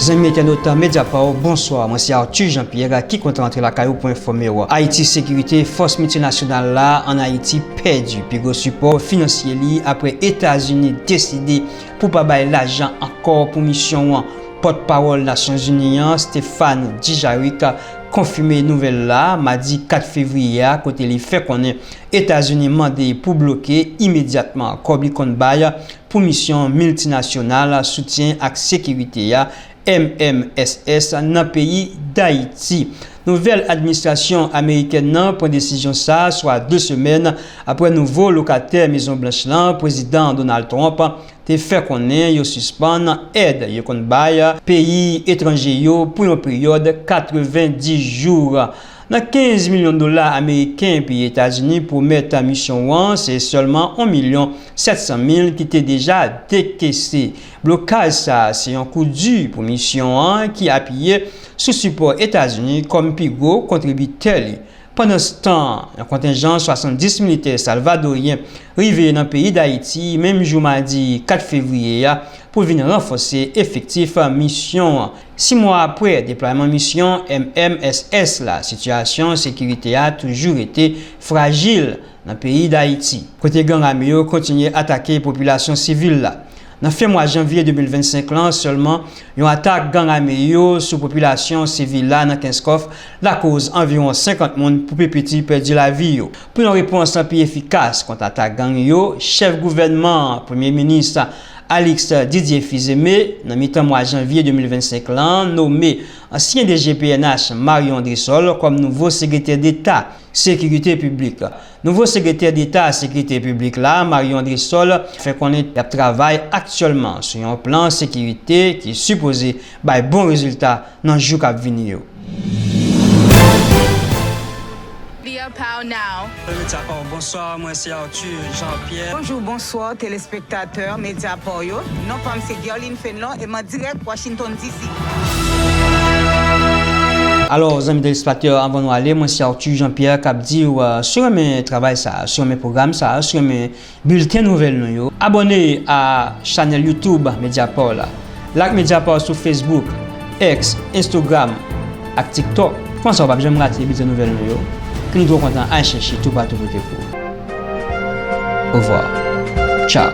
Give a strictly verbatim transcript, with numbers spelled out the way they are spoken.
Zanmi entènot Mediapart, bonswa. Mwen se Arthur Jean-Pierre ki kontan antre lakay ou pou enfòme w. Ayiti Sekirite, fòs miltinasyonal la ann Ayiti pèdi pi gwo sipò finansyè li apre Etazini deside pou pa bay lajan ankò pou misyon an. Pòtpawòl Nasyonzini an, Stéphane Dujarric, konfime nouvèl la madi kat fevriye a, kote li fè konnen Etazini mande pou bloke imedyatman kòb li konn bay pou misyon miltinasyonal soutyen ak sekirite a, M M S S, nan peyi Dayiti. Nouvèl administrasyon amerikèn nan pran desizyon sa a swa de semèn apre nouvo lokatè Mezon Blanch lan, Prezidan Donald Trump, te fè konnen yo sispann èd yo konn bay peyi etranje yo pou yon peryòd katrevenndis jou. Nan kenz milyon dola ameriken peyi Etazini pwomèt misyon an, se sèlman yon milyon sèt san mil ki te deja dekese. Blokaj sa a se yon kou di pou misyon an ki apiye sou sipò Etazini kòm pi gwo kontribitè li. Pandanstan, yon kontenjan swasanndis militè salvadoryen rive nan peyi Dayiti menm jou madi kat fevriye a pou vin ranfòse efektif misyon an. Sis mwa apre deplwayman misyon M M S S la, sitiyasyon sekirite a toujou rete frajil nan peyi Dayiti, kote gang ame yo kontinye atake popilasyon sivil la. Nan fen mwa janvye de mil vennsenk lan sèlman, yon atak gang ame yo sou popilasyon sivil la nan Kenskòf lakoz anviwon senkant moun pou pi piti pèdi lavi yo. Pou yon repons pi efikas kont atak gang yo, chèf gouvènman an, Premye Minis Alix Didier Fils-Aimé, nan mitan mwa janvye de mil vennsenk lan, nome ansyen D G P N H Marion Andrésol kòm nouvo sekretè deta sekirite piblik. Nouvo sekretè deta sekirite piblik la, Marion Andrésol, fè konnen y ap travay aktyèlman sou yon plan sekirite ki sipoze bay bon rezilta nan jou k ap vini yo. Media Pow Now. Media Pow, bonswa, mwen se Arthur Jean-Pierre. Bonjou, bonswa, telespektatè Media Pow yo. Non pa m se Guerline Fenlon e m an dirèk Washington D C. Alò, zanmi telespektatè, anvan nou ale, mwen se Arthur Jean-Pierre k ap di w, si w renmen travay sa a, si w renmen pwogram sa a, si w renmen bilten nouvèl nou yo, abòne a chanèl YouTube Media Pow la. Like Media Pow sou Facebook, X, Instagram ak TikTok. Konsa w p ap janm rate bilten nouvèl nou yo. Ke nou twò kontan al chèche toupatou kote pou ou. Ovwa. Tchao.